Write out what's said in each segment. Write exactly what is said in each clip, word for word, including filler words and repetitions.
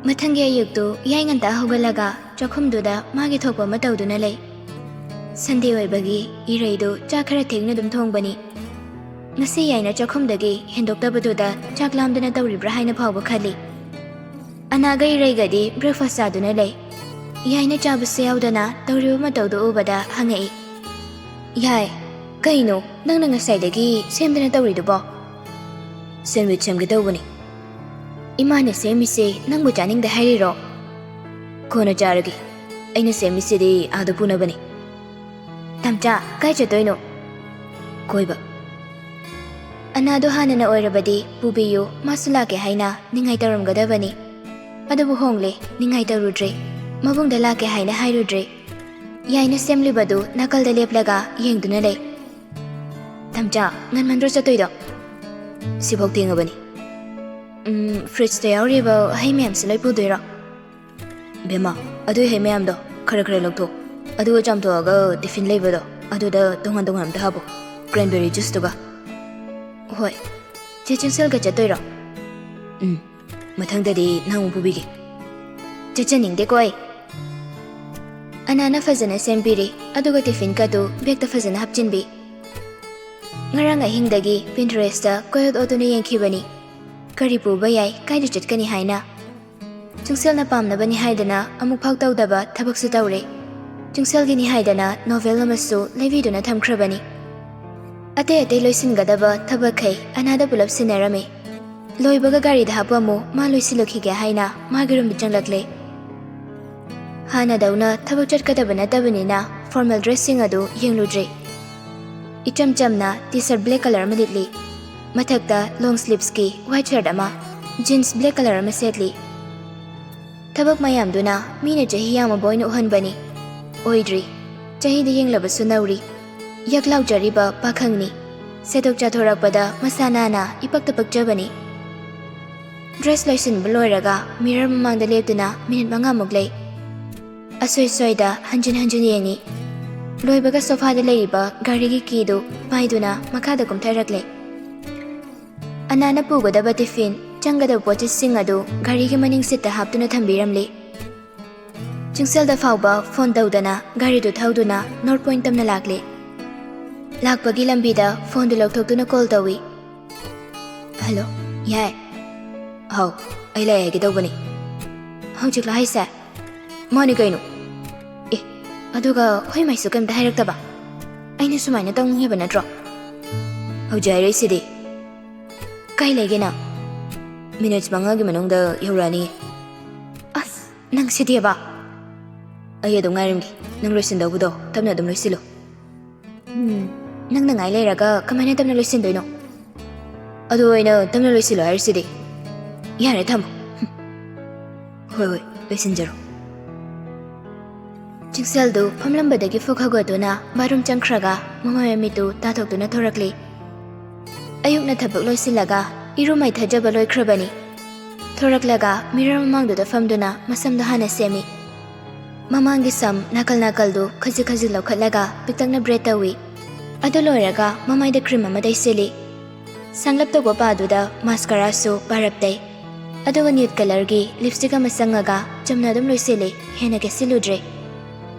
ꯃꯊꯪꯒꯤ ꯑꯌꯨꯛꯇꯨ ꯌꯥꯏ ꯉꯟꯇꯥ ꯍꯧꯒꯠꯂꯒ ꯆꯥꯛꯈꯨꯝꯗꯨꯗ ꯃꯥꯒꯤ ꯊꯣꯛꯄ ꯑꯃ ꯇꯧꯗꯨꯅ ꯂꯩ꯫ ꯁꯟꯗꯦ ꯑꯣꯏꯕꯒꯤ ꯏꯔꯩꯗꯨ ꯆꯥꯛ ꯈꯔ ꯊꯦꯡꯅ ꯑꯗꯨꯝ ꯊꯣꯡꯕꯅꯤ꯫ ꯉꯁꯤ ꯌꯥꯏꯅ ꯆꯥꯛꯈꯨꯝꯗꯒꯤ ꯍꯦꯟꯗꯣꯛꯇꯕꯗꯨꯗ ꯆꯥꯛ ꯂꯥꯝꯗꯅ ꯇꯧꯔꯤꯕ꯭ꯔꯥ ꯍꯥꯏꯅ ꯐꯥꯎꯕ ꯈꯜꯂꯤ꯫ ꯑꯅꯥꯒ ꯏꯔꯩꯒꯗꯤ breakfast ꯆꯥꯗꯨꯅ ꯂꯩ꯫ ꯌꯥꯏꯅ ꯆꯥꯕꯁꯨ ꯌꯥꯎꯗꯅ ꯇꯧꯔꯤꯕ ꯃꯇꯧꯗꯨ ꯎꯕꯗ ꯍꯪꯉꯛꯏ, "ꯌꯥꯏ, ꯀꯩꯅꯣ ꯅꯪꯅ ꯉꯁꯥꯏꯗꯒꯤ ꯁꯦꯝꯗꯅ ꯇꯧꯔꯤꯗꯨꯕꯣ?" "Sandwich ꯁꯦꯝꯒꯦ ꯇꯧꯕꯅꯤ꯫ ꯏꯃꯥꯅ ꯁꯦꯝꯃꯤꯁꯦ ꯅꯪꯕꯨ ꯆꯥꯅꯤꯡꯗꯦ ꯍꯥꯏꯔꯤꯔꯣ?" "ꯀꯣꯟꯅ ꯆꯥꯔꯒꯦ꯫ ꯑꯩꯅ ꯁꯦꯝꯃꯤꯁꯤꯗꯤ ꯑꯥꯗ ꯄꯨꯅꯕꯅꯤ꯫" "ꯇꯝꯆꯥ, ꯀꯥꯏ ꯆꯠꯇꯣꯏꯅꯣ?" "ꯀꯣꯏꯕ꯫" ꯑꯅꯥꯗꯣ ꯍꯥꯟꯅꯅ ꯑꯣꯏꯔꯕꯗꯤ ꯄꯨꯕꯤꯌꯨ, ꯃꯥꯁꯨ ꯂꯥꯛꯀꯦ ꯍꯥꯏꯅ ꯅꯤꯡꯉꯥꯏ ꯇꯧꯔꯝꯒꯗꯕꯅꯤ꯫ ꯑꯗꯨꯕꯨ ꯍꯣꯡꯂꯦ, ꯅꯤꯡꯉꯥꯏ ꯇꯧꯔꯨꯗ꯭ꯔꯦ꯫ ꯃꯕꯨꯡꯗ ꯂꯥꯛꯀꯦ ꯍꯥꯏꯅ ꯍꯥꯏꯔꯨꯗ꯭ꯔꯦ꯫ ꯌꯥꯏꯅ ꯁꯦꯝꯂꯤꯕꯗꯨ ꯅꯥꯀꯜꯗ ꯂꯦꯞꯂꯒ ꯌꯦꯡꯗꯨꯅ ꯂꯩ꯫ "ꯇꯝꯆꯥ, ꯉꯟꯃꯟꯗ꯭ꯔꯣ ꯆꯠꯇꯣꯏꯗꯣ?" "ꯁꯤꯐꯥꯎ ꯊꯦꯡꯉꯕꯅꯤ꯫" "ꯎꯝ, fridgeꯇ ꯌꯥꯎꯔꯤꯕ ꯍꯩ ꯃꯌꯥꯝꯁꯤ ꯂꯣꯏ ꯄꯨꯗꯣꯏꯔꯣ?" "ꯕꯦꯝꯃ, ꯑꯗꯨꯏ ꯍꯩ ꯃꯌꯥꯝꯗꯣ ꯈꯔ ꯈꯔ ꯂꯧꯊꯣꯛ, ꯑꯗꯨꯒ ꯆꯥꯝꯊꯣꯛꯑꯒ tiffin ꯂꯩꯕꯗꯣ ꯑꯗꯨꯗ ꯇꯣꯉꯥꯟ ꯇꯣꯉꯥꯟ ꯑꯝꯇ ꯍꯥꯞꯄꯣ, cranberry juiceꯇꯨꯒ꯫" "ꯍꯣꯏ꯫" "ꯆꯦ ꯆꯨꯡꯁꯦꯜꯒ ꯆꯠꯇꯣꯏꯔꯣ?" "ꯎꯝ, ꯃꯊꯪꯗꯗꯤ ꯅꯪ ꯑꯃꯨꯛ ꯄꯨꯕꯤꯒꯦ꯫" "ꯆꯠꯆꯅꯤꯡꯗꯦꯀꯣ ꯑꯩ꯫" ꯑꯅꯥꯅ ꯐꯖꯅ ꯁꯦꯝꯕꯤꯔꯦ, ꯑꯗꯨꯒ tiffin ꯀꯗꯨ bagꯇ ꯐꯖꯅ ꯍꯥꯞꯆꯤꯟꯕꯤ꯫ ꯉꯔꯥꯡ ꯑꯍꯤꯡꯗꯒꯤ Pinterestꯇ ꯀꯣꯏꯑꯣꯠ ꯑꯣꯠꯇꯨꯅ ꯌꯦꯡꯈꯤꯕꯅꯤ, ꯀꯔꯤ ꯄꯨꯕ ꯌꯥꯏ, ꯀꯥꯏꯗ ꯆꯠꯀꯅꯤ ꯍꯥꯏꯅ꯫ ꯆꯨꯡꯁꯦꯜꯅ ꯄꯥꯝꯅꯕꯅꯤ ꯍꯥꯏꯗꯅ ꯑꯃꯨꯛꯐꯥꯎ ꯇꯧꯗꯕ ꯊꯕꯛꯁꯨ ꯇꯧꯔꯦ꯫ ꯆꯨꯡꯁꯦꯜꯒꯤꯅꯤ ꯍꯥꯏꯗꯅ novel ꯑꯃꯁꯨ ꯂꯩꯕꯤꯗꯨꯅ ꯊꯝꯈ꯭ꯔꯕꯅꯤ꯫ ꯑꯇꯩ ꯑꯇꯩ ꯂꯣꯏꯁꯤꯟꯒꯗꯕ ꯊꯕꯛꯈꯩ ꯑꯅꯥꯗ ꯄꯨꯂꯞ ꯁꯤꯟꯅꯔꯝꯃꯤ꯫ ꯂꯣꯏꯕꯒ ꯒꯥꯔꯤꯗ ꯍꯥꯞꯄꯝꯃꯨ, ꯃꯥ ꯂꯣꯏꯁꯤꯜꯂꯨꯈꯤꯒꯦ ꯍꯥꯏꯅ ꯃꯥꯒꯤ roomꯗ ꯆꯪꯂꯛꯂꯦ꯫ ꯍꯥꯟꯅꯗꯧꯅ ꯊꯕꯛ ꯆꯠꯀꯗꯕ ꯅꯠꯇꯕꯅꯤꯅ formal dressꯁꯤꯡ ꯑꯗꯨ ꯌꯦꯡꯂꯨꯗ꯭ꯔꯦ꯫ ꯏꯆꯝ ꯆꯝꯅ T-shirt black colour ꯑꯃ ꯂꯤꯠꯂꯤ꯫ ꯃꯊꯛꯇ long sleevesꯀꯤ white shirt ꯑꯃ, jeans black colour ꯑꯃ ꯁꯦꯠꯂꯤ꯫ ꯊꯕꯛ ꯃꯌꯥꯝꯗꯨꯅ ꯃꯤꯅ ꯆꯍꯤ ꯌꯥꯝꯃꯕ ꯑꯣꯏꯅ ꯎꯍꯟꯕꯅꯤ꯫ ꯑꯣꯏꯗ꯭ꯔꯤ꯫ ꯆꯍꯤꯗ ꯌꯦꯡꯂꯕꯁꯨ ꯅꯧꯔꯤ꯫ ꯌꯛ ꯂꯥꯎꯖꯔꯤꯕ ꯄꯥꯈꯪꯅꯤ꯫ ꯁꯦꯠꯊꯣꯛ ꯆꯥꯊꯣꯔꯛꯄꯗ ꯃꯁꯥ ꯅꯥꯟꯅ ꯏꯄꯛꯇ ꯄꯛꯆꯕꯅꯤ꯫ Dress ꯂꯣꯏꯁꯤꯟꯕ ꯂꯣꯏꯔꯒ mirror ꯃꯃꯥꯡꯗ ꯂꯦꯞꯇꯨꯅ minute ꯃꯉꯥꯃꯨꯛ ꯂꯩ꯫ ꯑꯁꯣꯏ ꯁꯣꯏꯗ ꯍꯟꯖꯤꯟ ꯍꯟꯖꯤꯟ ꯌꯦꯡꯉꯤ꯫ ꯂꯣꯏꯕꯒ sofaꯗ ꯂꯩꯔꯤꯕ ꯒꯥꯔꯤꯒꯤ keyꯗꯨ ꯄꯥꯏꯗꯨꯅ ꯃꯈꯥꯗ ꯀꯨꯝꯊꯔꯛꯂꯦ꯫ ꯑꯅꯥꯅ ꯄꯨꯒꯗꯕ tiffin, ꯆꯪꯒꯗꯕ ꯄꯣꯠꯆꯩꯁꯤꯡ ꯑꯗꯨ ꯒꯥꯔꯤꯒꯤ ꯃꯅꯤꯡ ꯁꯤꯠꯇ ꯍꯥꯞꯇꯨꯅ ꯊꯝꯕꯤꯔꯝꯂꯤ꯫ ꯆꯤꯡꯁꯦꯜꯗ ꯐꯥꯎꯕ ꯐꯣꯟ ꯇꯧꯗꯅ ꯒꯥꯔꯤꯗꯨ ꯊꯧꯗꯨꯅ ꯅꯣꯔꯠ ꯄꯣꯏꯟ ꯇꯝꯅ ꯂꯥꯛꯂꯤ꯫ ꯂꯥꯛꯄꯒꯤ ꯂꯝꯕꯤꯗ ꯐꯣꯟꯗꯨ ꯂꯧꯊꯣꯛꯇꯨꯅ ꯀꯣꯜ ꯇꯧꯏ꯫ "ꯍꯜꯂꯣ, ꯌꯥꯏ꯫ ꯍꯥꯎ, ꯑꯩ ꯂꯩ ꯍꯥꯏꯒꯦ ꯇꯧꯕꯅꯤ꯫" "ꯍꯧꯖꯤꯛꯂꯣ ꯍꯥꯏꯁꯦ?" "ꯃꯥꯅꯤ ꯀꯩꯅꯣ꯫ ꯑꯦ, ꯑꯗꯨꯒ ꯑꯩꯈꯣꯏ ꯃꯥꯏꯁꯨ ꯀꯩꯝꯇ ꯍꯥꯏꯔꯛꯇꯕ꯫ ꯑꯩꯅ ꯁꯨꯃꯥꯏꯅ ꯇꯧꯅꯤ ꯍꯥꯏꯕ ꯅꯠꯇ꯭ꯔꯣ? ꯍꯧꯖꯤꯛ ꯍꯥꯏꯔꯛꯏꯁꯤꯗꯤ꯫ ꯀꯩ ꯂꯩꯒꯦ ꯅꯪ? ꯃꯤꯅꯤꯠꯁ ꯃꯉꯥꯒꯤ ꯃꯅꯨꯡꯗ ꯌꯧꯔꯛꯑꯅꯤ꯫" "ꯑꯁ, ꯅꯪ ꯁꯤꯗꯤꯕ!" "ꯑꯩ ꯑꯗꯨꯝ ꯉꯥꯏꯔꯝꯒꯦ꯫ ꯅꯪ ꯂꯣꯏꯁꯤꯟꯗꯧꯕꯗꯣ ꯇꯞꯅ ꯑꯗꯨꯝ ꯂꯣꯏꯁꯤꯜꯂꯨ꯫" "ꯎꯝ, ꯅꯪꯅ ꯉꯥꯏ ꯂꯩꯔꯒ ꯀꯃꯥꯏꯅ ꯇꯞꯅ ꯂꯣꯏꯁꯤꯟꯗꯣꯏꯅꯣ? ꯑꯗꯨ ꯑꯩꯅ ꯇꯞꯅ ꯂꯣꯏꯁꯤꯜꯂꯣ ꯍꯥꯏꯔꯤꯁꯤꯗꯤ꯫ ꯌꯥꯔꯦ, ꯊꯝꯃꯣ꯫" "ꯍꯣꯏ, ꯍꯣꯏ, ꯂꯣꯏꯁꯤꯟꯖꯔꯣ꯫" ꯆꯤꯡꯁꯦꯜꯗꯨ ꯐꯝꯂꯝꯕꯗꯒꯤ ꯐꯨꯛ ꯍꯧꯒꯠꯇꯨꯅ ꯕꯥꯠꯔꯨꯝ ꯆꯪꯈ꯭ꯔꯒ ꯃꯃꯥꯏ ꯃꯃꯤꯠꯇꯨ ꯇꯥꯊꯣꯛꯇꯨꯅ ꯊꯣꯔꯛꯂꯤ꯫ ꯑꯌꯨꯛꯅ ꯊꯕꯛ ꯂꯣꯏꯁꯤꯜꯂꯒ ꯏꯔꯨ ꯃꯥꯏꯊꯖꯕ ꯂꯣꯏꯈ꯭ꯔꯕꯅꯤ꯫ ꯊꯣꯔꯛꯂꯒ ꯃꯤꯔꯔ ꯃꯃꯥꯡꯗꯨꯗ ꯐꯝꯗꯨꯅ ꯃꯁꯝꯗꯨ ꯍꯥꯟꯅ ꯁꯦꯝꯃꯤ꯫ ꯃꯃꯥꯡꯒꯤ ꯁꯝ ꯅꯥꯀꯜ ꯅꯥꯀꯜꯗꯨ ꯈꯖꯤꯛ ꯈꯖꯤꯛ ꯂꯧꯈꯠꯂꯒ ꯄꯤꯛꯇꯛꯅ ꯕ꯭ꯔꯦꯗ ꯇꯧꯏ꯫ ꯑꯗꯨ ꯂꯣꯏꯔꯒ ꯃꯃꯥꯏꯗ ꯀ꯭ꯔꯤꯝ ꯑꯃ ꯇꯩꯁꯤꯜꯂꯤ꯫ ꯁꯪꯂꯞ ꯇꯧꯕ ꯄꯥꯗꯨꯗ ꯃꯥꯁꯀꯥꯔꯥꯁꯨ ꯄꯥꯔꯞ ꯇꯩ꯫ ꯑꯗꯨꯒ ꯅ꯭ꯌꯨꯠ ꯀꯂꯔꯒꯤ ꯂꯤꯞꯁꯇꯤꯛ ꯑꯃ ꯁꯪꯉꯒ ꯆꯝꯅ ꯑꯗꯨꯝ ꯂꯣꯏꯁꯤꯜꯂꯤ, ꯍꯦꯟꯅ ꯀꯦꯁꯤꯜꯂꯨꯗ꯭ꯔꯦ꯫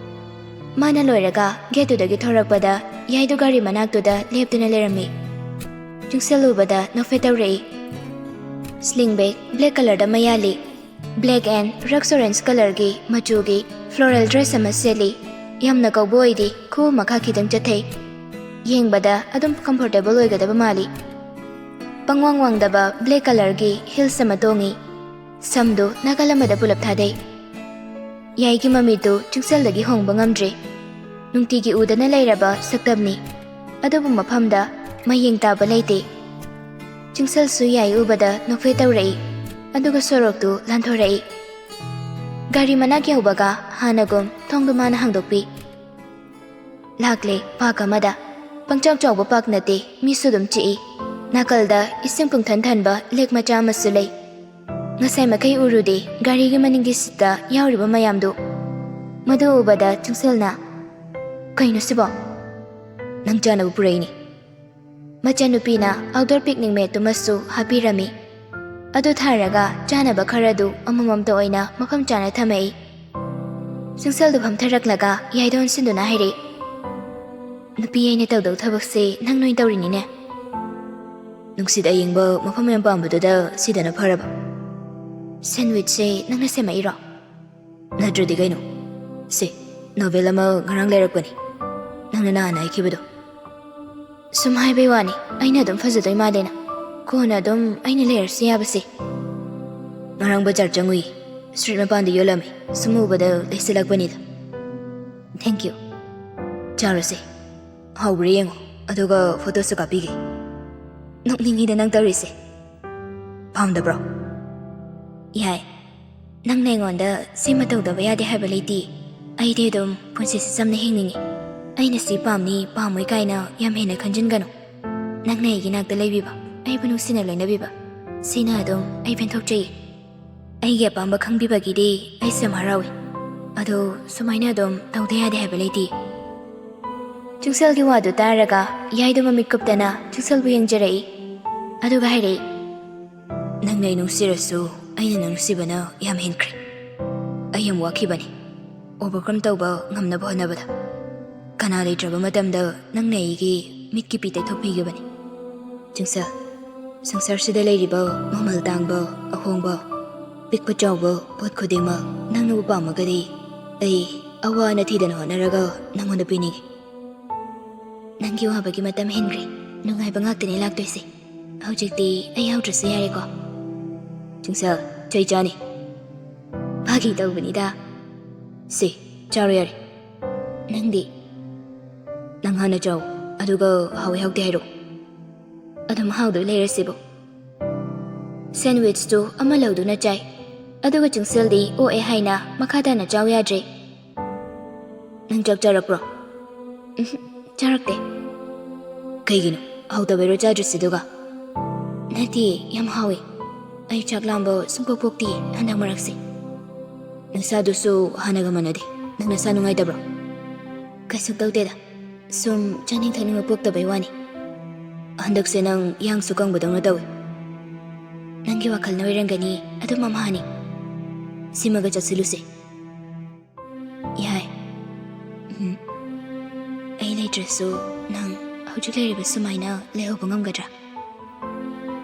ꯃꯥꯅ ꯂꯣꯏꯔꯒ ꯒꯦꯠꯇꯨꯗꯒꯤ ꯊꯣꯔꯛꯄꯗ ꯌꯥꯏꯗꯨ ꯒꯥꯔꯤ ꯃꯅꯥꯛꯇꯨꯗ ꯂꯦꯞꯇꯨꯅ ꯂꯩꯔꯝꯃꯤ꯫ ꯆꯤꯡꯁꯤꯜꯂꯨꯕꯗ ꯅꯣꯛꯐꯦꯠ ꯇꯧꯔꯛꯏ꯫ ꯁ꯭ꯂꯤꯡ ꯕꯦꯒ ꯕ꯭ꯂꯦꯛ ꯀꯂꯔꯗ ꯑꯃ ꯌꯥꯜꯂꯤ꯫ ꯕ꯭ꯂꯦꯛ ꯑꯦꯟ ꯔꯛꯁ ꯑꯣꯔꯦꯟꯖ ꯀꯂꯔꯒꯤ ꯃꯆꯨꯒꯤ ꯐ꯭ꯂꯣꯔꯦꯜ ꯗ꯭ꯔꯦꯁ ꯑꯃ ꯁꯦꯠꯂꯤ꯫ ꯌꯥꯝꯅ ꯀꯧꯕ ꯑꯣꯏꯗꯦ, ꯈꯨꯎ ꯃꯈꯥ ꯈꯤꯇꯪ ꯆꯠꯊꯩ꯫ ꯌꯦꯡꯕꯗ ꯑꯗꯨꯝ ꯀꯝꯐꯣꯔꯇꯦꯕꯜ ꯑꯣꯏꯒꯗꯕ ꯃꯥꯜꯂꯤ꯫ ꯄꯪꯋꯥꯡ ꯋꯥꯡꯗꯕ ꯕ꯭ꯂꯦꯛ ꯀꯂꯔꯒꯤ ꯍꯤꯜꯁ ꯑꯃ ꯇꯣꯡꯉꯤ꯫ ꯁꯝꯗꯨ ꯅꯥꯀꯜ ꯑꯃꯗ ꯄꯨꯂꯞ ꯊꯥꯗꯩ꯫ ꯌꯥꯏꯒꯤ ꯃꯃꯤꯠꯇꯨ ꯆꯤꯡꯁꯜꯗꯒꯤ ꯍꯣꯡꯕ ꯉꯝꯗ꯭ꯔꯤ꯫ ꯅꯨꯡꯇꯤꯒꯤ ꯎꯗꯅ ꯂꯩꯔꯕ ꯁꯛꯇꯝꯅꯤ꯫ ꯑꯗꯨꯕꯨ ꯃꯐꯝꯗ ꯃꯌꯦꯡ ꯇꯥꯕ ꯂꯩꯇꯦ꯫ ꯆꯤꯡꯁꯜꯁꯨ ꯌꯥꯏ ꯎꯕꯗ ꯅꯣꯛꯐꯦꯠ ꯇꯧꯔꯛꯏ, ꯑꯗꯨꯒ ꯁꯣꯔꯣꯛꯇꯨ ꯂꯥꯟꯊꯣꯔꯛꯏ꯫ ꯒꯥꯔꯤ ꯃꯅꯥꯛ ꯌꯧꯕꯒ ꯍꯥꯟꯅꯒꯨꯝ ꯊꯣꯡꯗꯨ ꯃꯥꯅ ꯍꯥꯡꯗꯣꯛꯄꯤ꯫ ꯂꯥꯛꯂꯦ ꯄꯥꯔꯛ ꯑꯃꯗ꯫ ꯄꯪꯆꯥꯎ ꯆꯥꯎꯕ ꯄꯥꯔꯛ ꯅꯠꯇꯦ, ꯃꯤꯁꯨ ꯑꯗꯨꯝ ꯆꯤꯛꯏ꯫ ꯅꯥꯀꯜꯗ ꯏꯁꯤꯡ ꯄꯨꯡꯊꯟ ꯊꯟꯕ ꯂꯦꯛ ꯃꯆꯥ ꯑꯃꯁꯨ ꯂꯩ꯫ ꯉꯁꯥꯏ ꯃꯈꯩ ꯎꯔꯨꯗꯦ ꯒꯥꯔꯤꯒꯤ ꯃꯅꯤꯡꯒꯤ ꯁꯤꯠꯇ ꯌꯥꯎꯔꯤꯕ ꯃꯌꯥꯝꯗꯨ꯫ ꯃꯗꯨ ꯎꯕꯗ ꯆꯤꯡꯁꯜꯅ, "ꯀꯩꯅꯣ ꯁꯤꯕꯣ?" "ꯅꯪ ꯆꯥꯅꯕ ꯄꯨꯔꯛꯏꯅꯤ꯫" ꯃꯆꯟꯅꯨꯄꯤꯅ ꯑꯥꯎꯠꯗꯣꯔ ꯄꯤꯛꯅꯤꯛ ꯃꯦꯠꯇꯨꯃꯁꯨ ꯍꯥꯞꯄꯤꯔꯝꯃꯤ꯫ ꯑꯗꯨ ꯊꯥꯔꯒ ꯆꯥꯅꯕ ꯈꯔꯗꯨ ꯑꯃꯃꯝꯇ ꯑꯣꯏꯅ ꯃꯐꯝ ꯆꯥꯅ ꯊꯝꯃꯛꯏ꯫ ꯆꯤꯡꯁꯦꯜꯗꯨ ꯐꯝꯊꯔꯛꯂꯒ ꯌꯥꯏꯗ ꯑꯣꯟꯁꯤꯟꯗꯨꯅ ꯍꯥꯏꯔꯛꯏ, "ꯅꯨꯄꯤ ꯑꯩꯅ ꯇꯧꯗꯧ ꯊꯕꯛꯁꯦ ꯅꯪ ꯅꯣꯏ ꯇꯧꯔꯤꯅꯤꯅꯦ꯫ ꯅꯨꯡꯁꯤꯠ ꯑꯌꯤꯡꯕ ꯃꯐꯝ ꯌꯥꯝ ꯄꯥꯝꯕꯗꯨꯗ ꯁꯤꯗꯅ ꯐꯔꯕ꯫ ꯁꯦꯟꯋꯤꯆꯁꯦ ꯅꯪꯅ ꯁꯦꯝꯃꯛꯏꯔꯣ? ꯅꯠꯇ꯭ꯔꯗꯤ ꯀꯩꯅꯣ? ꯁꯦ, ꯅꯣꯚꯦꯜ ꯑꯃ ꯉꯔꯥꯡ ꯂꯩꯔꯛꯄꯅꯤ, ꯅꯪꯅ ꯅꯍꯥꯟ ꯍꯥꯏꯈꯤꯕꯗꯣ꯫ ꯁꯨꯝ ꯍꯥꯏꯕꯩ ꯋꯥꯅꯤ, ꯑꯩꯅ ꯑꯗꯨꯝ ꯐꯖꯗꯣꯏ ꯃꯥꯜꯂꯦꯅ꯫ ꯀꯣꯟꯅ ꯑꯗꯨꯝ ꯑꯩꯅ ꯂꯩꯔꯁꯨ ꯌꯥꯕꯁꯦ꯫ ꯉꯔꯥꯡ ꯕꯖꯥꯔ ꯆꯪꯉꯨꯏ, ꯁ꯭ꯇ꯭ꯔꯤꯠ ꯃꯄꯥꯟꯗ ꯌꯣꯜꯂꯝꯃꯤ, ꯁꯨꯝ ꯎꯕꯗ ꯂꯩꯁꯤꯜꯂꯛꯄꯅꯤꯗ꯫ Thank you꯫ ꯆꯥꯔꯣꯁꯦ, ꯍꯥꯎꯕ꯭ꯔꯥ ꯌꯦꯡꯉꯣ, ꯑꯗꯨꯒ ꯐꯣꯇꯣꯁꯨ ꯀꯥꯞꯄꯤꯒꯦ꯫ ꯅꯣꯛꯅꯤꯡꯉꯤꯗ ꯅꯪ ꯇꯧꯔꯤꯁꯦ꯫ ꯄꯥꯝꯗꯕ꯭ꯔꯣ? ꯌꯥꯏ, ꯅꯪꯅ ꯑꯩꯉꯣꯟꯗ ꯁꯤꯃ ꯇꯧꯗꯕ ꯌꯥꯗꯦ ꯍꯥꯏꯕ ꯂꯩꯇꯦ꯫ ꯑꯩꯗꯤ ꯑꯗꯨꯝ ꯄꯨꯟꯁꯤꯁꯦ ꯆꯝꯅ ꯍꯤꯡꯅꯤꯡꯉꯤ꯫ ꯑꯩꯅ ꯁꯤ ꯄꯥꯝꯅꯤ ꯄꯥꯝꯃꯣꯏ ꯀꯥꯏꯅ ꯌꯥꯝ ꯍꯦꯟꯅ ꯈꯟꯖꯤꯟꯒꯅꯨ꯫ ꯅꯪꯅ ꯑꯩꯒꯤ ꯅꯥꯛꯇ ꯂꯩꯕꯤꯕ, ꯑꯩꯕꯨ ꯅꯨꯡꯁꯤꯅ ꯂꯣꯏꯅꯕꯤꯕ, ꯁꯤꯅ ꯑꯗꯨꯝ ꯑꯩ ꯄꯦꯟꯊꯣꯛꯆꯩ꯫ ꯑꯩꯒꯤ ꯑꯄꯥꯝꯕ ꯈꯪꯕꯤꯕꯒꯤꯗꯤ ꯑꯩꯁꯨ ꯌꯥꯝ ꯍꯔꯥꯎꯏ꯫ ꯑꯗꯣ ꯁꯨꯃꯥꯏꯅ ꯑꯗꯨꯝ ꯇꯧꯗ ꯌꯥꯗꯦ ꯍꯥꯏꯕ ꯂꯩꯇꯦ꯫" ꯆꯤꯡꯁꯦꯜꯒꯤ ꯋꯥꯗꯨ ꯇꯥꯔꯒ ꯌꯥꯏꯗꯨ ꯃꯃꯤꯠ ꯀꯨꯞꯇꯅ ꯆꯤꯡꯁꯦꯜꯕꯨ ꯌꯦꯡꯖꯔꯛꯏ꯫ ꯑꯗꯨꯒ ꯍꯥꯏꯔꯛꯏ, "ꯅꯪꯅ ꯑꯩ ꯅꯨꯡꯁꯤꯔꯁꯨ ꯑꯩꯅ ꯅꯪ ꯅꯨꯡꯁꯤꯕꯅ ꯌꯥꯝ ꯍꯦꯟꯈ꯭ꯔꯦ꯫ ꯑꯩ ꯌꯥꯝ ꯋꯥꯈꯤꯕꯅꯤ꯫ Overcome ꯇꯧꯕ ꯉꯝꯅꯕ ꯍꯣꯠꯅꯕꯗ꯫ ꯀꯅꯥ ꯂꯩꯇ꯭ꯔꯕ ꯃꯇꯝꯗ ꯅꯪꯅ ꯑꯩꯒꯤ ꯃꯤꯠꯀꯤ ꯄꯤ ꯇꯩꯊꯣꯛꯄꯤꯈꯤꯕꯅꯤ꯫ ꯆꯤꯡꯁꯦꯜ, ꯁꯪꯁꯥꯔꯁꯤꯗ ꯂꯩꯔꯤꯕ ꯃꯃꯜ ꯇꯥꯡꯕ, ꯑꯍꯣꯡꯕ, ꯄꯤꯛꯄ ꯆꯥꯎꯕ ꯄꯣꯠ ꯈꯨꯗꯤꯡꯃꯛ ꯅꯪꯅꯕꯨ ꯄꯥꯝꯃꯒꯗꯤ ꯑꯩ ꯑꯋꯥ ꯑꯅ ꯊꯤꯗꯅ ꯍꯣꯠꯅꯔꯒ ꯅꯪꯉꯣꯟꯗ ꯄꯤꯅꯤꯡꯏ꯫ ꯅꯪꯒꯤ ꯋꯥꯕꯒꯤ ꯃꯇꯝ ꯍꯦꯟꯈ꯭ꯔꯦ꯫ ꯅꯨꯡꯉꯥꯏꯕ ꯉꯥꯛꯇꯅꯤ ꯂꯥꯛꯇꯣꯏꯁꯦ꯫ ꯍꯧꯖꯤꯛꯇꯤ ꯑꯩ ꯌꯥꯎꯗ꯭ꯔꯁꯨ ꯌꯥꯔꯦꯀꯣ?" "ꯆꯤꯡꯁꯦꯜ, ꯆꯩ ꯆꯥꯅꯤ꯫" "ꯐꯥꯒꯤ ꯇꯧꯕꯅꯤꯗ꯫" "ꯁꯦ, ꯆꯥꯔꯣ ꯌꯥꯔꯦ꯫" "ꯅꯪꯗꯤ?" "ꯅꯪ ꯍꯥꯟꯅ ꯆꯥꯎ, ꯑꯗꯨꯒ ꯍꯥꯎꯏ ꯍꯥꯎꯇꯦ ꯍꯥꯏꯔꯛꯑꯣ꯫" "ꯑꯗꯨꯝ ꯍꯥꯎꯗꯣꯏ ꯂꯩꯔꯁꯤꯕꯨ?" ꯁꯦꯟꯋꯤꯆꯇꯨ ꯑꯃ ꯂꯧꯗꯨꯅ ꯆꯥꯏ꯫ ꯑꯗꯨꯒ ꯆꯤꯡꯁꯦꯜꯗꯤ ꯑꯣꯛꯑꯦ ꯍꯥꯏꯅ ꯃꯈꯥ ꯇꯥꯅ ꯆꯥꯎ ꯌꯥꯗ꯭ꯔꯦ꯫ "ꯅꯪ ꯆꯥꯛ ꯆꯥꯔꯛꯄ꯭ꯔꯣ?" "ꯎꯝꯍꯨꯝ, ꯆꯥꯔꯛꯇꯦ꯫" "ꯀꯩꯒꯤꯅꯣ? ꯍꯥꯎꯇꯕꯩꯔꯣ ꯆꯥꯗ꯭ꯔꯤꯁꯤꯗꯨꯒ?" "ꯅꯠꯇꯦ, ꯌꯥꯝ ꯍꯥꯎꯋꯦ꯫ ꯑꯩ ꯆꯥꯛ ꯂꯥꯝꯕ ꯁꯨꯡꯄꯣꯛ ꯄꯣꯛꯇꯤꯌꯦ ꯍꯟꯗꯛ ꯃꯔꯛꯁꯦ꯫" "ꯅꯁꯥꯗꯨꯁꯨ ꯍꯥꯟꯅꯒ ꯃꯥꯟꯅꯗꯦ꯫ ꯅꯪ ꯅꯁꯥ ꯅꯨꯡꯉꯥꯏꯇꯕ꯭ꯔꯣ?" "ꯀꯩꯁꯨ ꯇꯧꯗꯦꯗ꯫ ꯁꯨꯝ ꯆꯥꯅꯤꯡ ꯊꯛꯅꯤꯡꯕ ꯄꯣꯛꯇꯕꯩ ꯋꯥꯅꯤ꯫ ꯍꯟꯗꯛꯁꯦ ꯅꯪ ꯏꯌꯥꯡꯁꯨ ꯀꯪꯕꯗꯧꯅ ꯇꯧꯏ꯫" ꯅꯪꯒꯤ ꯋꯥꯈꯜꯅ ꯑꯣꯏꯔꯝꯒꯅꯤ, ꯑꯗꯨꯝ ꯑꯝꯍꯥꯅꯤ꯫ ꯁꯤꯃꯒ ꯆꯠꯁꯤꯜꯂꯨꯁꯦ꯫ ꯌꯥꯏ꯫ ꯎꯝ꯫ ꯑꯩ ꯂꯩꯇ꯭ꯔꯁꯨ ꯅꯪ ꯍꯧꯖꯤꯛ ꯂꯩꯔꯤꯕ ꯁꯨꯃꯥꯏꯅ ꯂꯩꯍꯧꯕ ꯉꯝꯒꯗ꯭ꯔꯥ?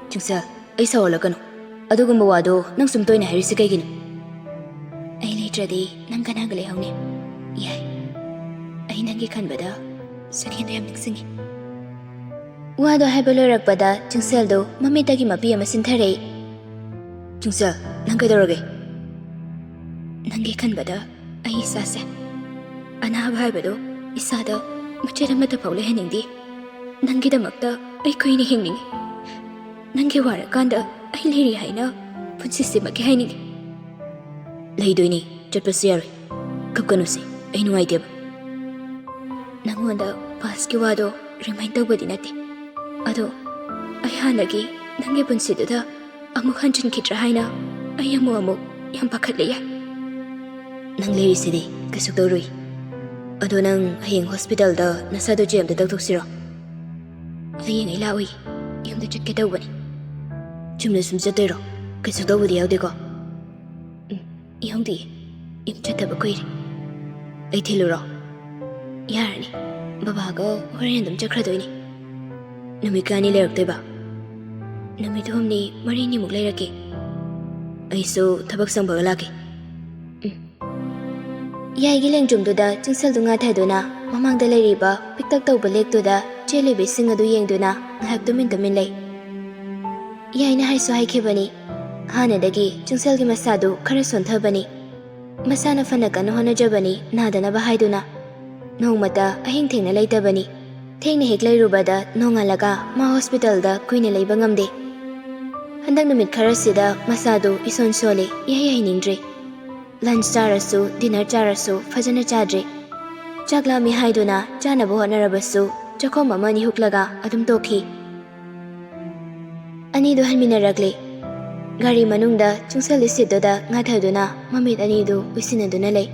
ꯆꯤꯡꯁꯜ, ꯑꯩ ꯁꯥꯎꯍꯜꯂꯛꯀꯅꯨ꯫ ꯑꯗꯨꯒꯨꯝꯕ ꯋꯥꯗꯣ ꯅꯪ ꯁꯨꯝ ꯇꯣꯏꯅ ꯍꯥꯏꯔꯤꯁꯤ ꯀꯩꯒꯤꯅꯣ? ꯑꯩ ꯂꯩꯇ꯭ꯔꯗꯤ ꯅꯪ ꯀꯅꯥꯒ ꯂꯩꯍꯧꯅꯤ? ꯌꯥꯏ꯫ ꯑꯩ ꯅꯪꯒꯤ ꯈꯟꯕꯗ ꯁꯀꯦꯟꯗꯣ ꯌꯥꯝ ꯅꯤꯡꯁꯤꯡꯉꯤ꯫ ꯋꯥꯗꯣ ꯍꯥꯏꯕ ꯂꯣꯏꯔꯛꯄꯗ ꯆꯤꯡꯁꯦꯜꯗꯣ ꯃꯃꯤꯠꯇꯒꯤ ꯃꯄꯤ ꯑꯃ ꯁꯤꯟꯊꯔꯛꯏ꯫ ꯆꯤꯡꯁꯦꯜ, ꯅꯪ ꯀꯩꯗꯧꯔꯒꯦ? ꯅꯪꯒꯤ ꯈꯟꯕꯗ ꯑꯩ ꯏꯁꯥꯁꯦ ꯑꯅꯥꯕ ꯍꯥꯏꯕꯗꯣ ꯏꯁꯥꯗ ꯃꯆꯦꯠ ꯑꯃꯠꯇ ꯐꯥꯎ ꯂꯩꯍꯟꯅꯤꯡꯗꯦ꯫ ꯅꯪꯒꯤꯗꯃꯛꯇ ꯑꯩ ꯀꯨꯏꯅ ꯍꯤꯡꯅꯤꯡꯉꯤ꯫ ꯅꯪꯒꯤ ꯋꯥꯔꯀꯥꯟꯗ ꯑꯩ ꯂꯩꯔꯤ ꯍꯥꯏꯅ ꯄꯨꯟꯁꯤꯁꯤꯃꯛꯀꯤ ꯍꯥꯏꯅꯤꯡꯉꯤ꯫ ꯂꯩꯗꯣꯏꯅꯤ, ꯆꯠꯄꯁꯨ ꯌꯥꯔꯣꯏ꯫ ꯀꯞꯀꯅꯨꯁꯦ, ꯑꯩ ꯅꯨꯡꯉꯥꯏꯇꯦꯕ꯫ ꯅꯪꯉꯣꯟꯗ ꯄꯥꯁꯀꯤ ꯋꯥꯗꯣ ꯔꯤꯃꯥꯏꯟ ꯇꯧꯕꯗꯤ ꯅꯠꯇꯦ, ꯑꯗꯣ ꯑꯩ ꯍꯥꯟꯅꯒꯤ ꯅꯪꯒꯤ ꯄꯨꯟꯁꯤꯗꯨꯗ ꯑꯃꯨꯛ ꯍꯟꯖꯤꯟꯈꯤꯗ꯭ꯔꯥ ꯍꯥꯏꯅ ꯑꯩ ꯑꯃꯨꯛ ꯑꯃꯨꯛ ꯌꯥꯝ ꯄꯥꯈꯠꯂꯦ꯫ ꯌꯥꯏ, ꯅꯪ ꯂꯩꯔꯤꯁꯤꯗꯤ ꯀꯩꯁꯨ ꯇꯧꯔꯨꯏ꯫ ꯑꯗꯣ ꯅꯪ ꯍꯌꯦꯡ ꯍꯣꯁꯄꯤꯇꯥꯜꯗ ꯅꯁꯥꯗꯣ ꯆꯦꯛ ꯑꯝꯇ ꯇꯧꯊꯣꯛꯁꯤꯔꯣ? ꯍꯌꯦꯡ ꯑꯩ ꯂꯥꯛꯑꯣꯏ, ꯌꯨꯝꯗ ꯆꯠꯀꯦ ꯇꯧꯕꯅꯤ꯫ ꯆꯨꯝꯅ ꯁꯨꯝ ꯆꯠꯇꯣꯏꯔꯣ? ꯀꯩꯁꯨ ꯇꯧꯕꯗꯤ ꯌꯥꯎꯗꯦꯀꯣ? ꯎꯝ, ꯌꯥꯎꯗꯦ꯫ ꯌꯨꯝ ꯆꯠꯇꯕ ꯀꯨꯏꯔꯦ꯫ ꯑꯩ ꯊꯤꯜꯂꯨꯔꯣ? ꯌꯥꯔꯅꯤ, ꯕꯕꯥꯒ ꯍꯣꯔꯦꯟ ꯑꯗꯨꯝ ꯆꯠꯈ꯭ꯔꯗꯣꯏꯅꯤ꯫ ꯅꯨꯃꯤꯠ ꯀꯌꯥꯅꯤ ꯂꯩꯔꯛꯇꯣꯏꯕ? ꯅꯨꯃꯤꯠ ꯍꯨꯝꯅꯤ ꯃꯔꯤꯅꯤꯃꯨꯛ ꯂꯩꯔꯛꯀꯦ꯫ ꯑꯩꯁꯨ ꯊꯕꯛ ꯁꯪꯕꯒ ꯂꯥꯛꯀꯦ꯫ ꯎꯝ꯫ ꯌꯥꯏꯒꯤ ꯂꯦꯡꯖꯨꯝꯗꯨꯗ ꯆꯤꯡꯁꯜꯗꯨ ꯉꯥꯊꯗꯨꯅ ꯃꯃꯥꯡꯗ ꯂꯩꯔꯤꯕ ꯄꯤꯛꯇꯛ ꯇꯧꯕ ꯂꯦꯛꯇꯨꯗ ꯆꯦꯜꯂꯤꯕ ꯏꯁꯤꯡ ꯑꯗꯨ ꯌꯦꯡꯗꯨꯅ ꯉꯥꯏꯍꯥꯛ ꯇꯨꯃꯤꯟ ꯇꯨꯃꯤꯟ ꯂꯩ꯫ ꯌꯥꯏꯅ ꯍꯥꯏꯁꯨ ꯍꯥꯏꯈꯤꯕꯅꯤ, ꯍꯥꯟꯅꯗꯒꯤ ꯆꯤꯡꯁꯜꯒꯤ ꯃꯁꯥꯗꯨ ꯈꯔ ꯁꯣꯟꯊꯕꯅꯤ꯫ ꯃꯁꯥꯅ ꯐꯅ ꯀꯟꯅ ꯍꯣꯠꯅꯖꯕꯅꯤ, ꯅꯥꯗꯅꯕ ꯍꯥꯏꯗꯨꯅ꯫ ꯅꯣꯡꯃꯇ ꯑꯍꯤꯡ ꯊꯦꯡꯅ ꯂꯩꯇꯕꯅꯤ꯫ ꯊꯦꯡꯅ ꯍꯦꯛ ꯂꯩꯔꯨꯕꯗ ꯅꯣꯡꯉꯥꯜꯂꯒ ꯃꯥ ꯍꯣꯁꯄꯤꯇꯥꯜꯗ ꯀꯨꯏꯅ ꯂꯩꯕ ꯉꯝꯗꯦ꯫ ꯍꯟꯗꯛ ꯅꯨꯃꯤꯠ ꯈꯔꯁꯤꯗ ꯃꯁꯥꯗꯨ ꯏꯁꯣꯟ ꯁꯣꯜꯂꯤ, ꯏꯍꯩ ꯍꯩꯅꯤꯡꯗ꯭ꯔꯦ꯫ ꯂꯟꯆ ꯆꯥꯔꯁꯨ, ꯗꯤꯟꯅꯔ ꯆꯥꯔꯁꯨ ꯐꯖꯅ ꯆꯥꯗ꯭ꯔꯦ꯫ ꯆꯥꯛ ꯂꯥꯝꯃꯤ ꯍꯥꯏꯗꯨꯅ ꯆꯥꯅꯕ ꯍꯣꯠꯅꯔꯕꯁꯨ ꯆꯥꯛꯈꯣꯝ ꯑꯃ ꯑꯅꯤ ꯍꯨꯛꯂꯒ ꯑꯗꯨꯝ ꯇꯣꯛꯈꯤ꯫ ꯑꯅꯤꯗꯨ ꯍꯟꯃꯤꯟꯅꯔꯛꯂꯦ꯫ ꯒꯥꯔꯤ ꯃꯅꯨꯡꯗ ꯆꯤꯡꯁꯜꯒꯤ ꯁꯤꯠꯇꯨꯗ ꯉꯥꯊꯗꯨꯅ ꯃꯃꯤꯠ ꯑꯅꯤꯗꯨ ꯎꯏꯁꯤꯟꯅꯗꯨꯅ ꯂꯩ꯫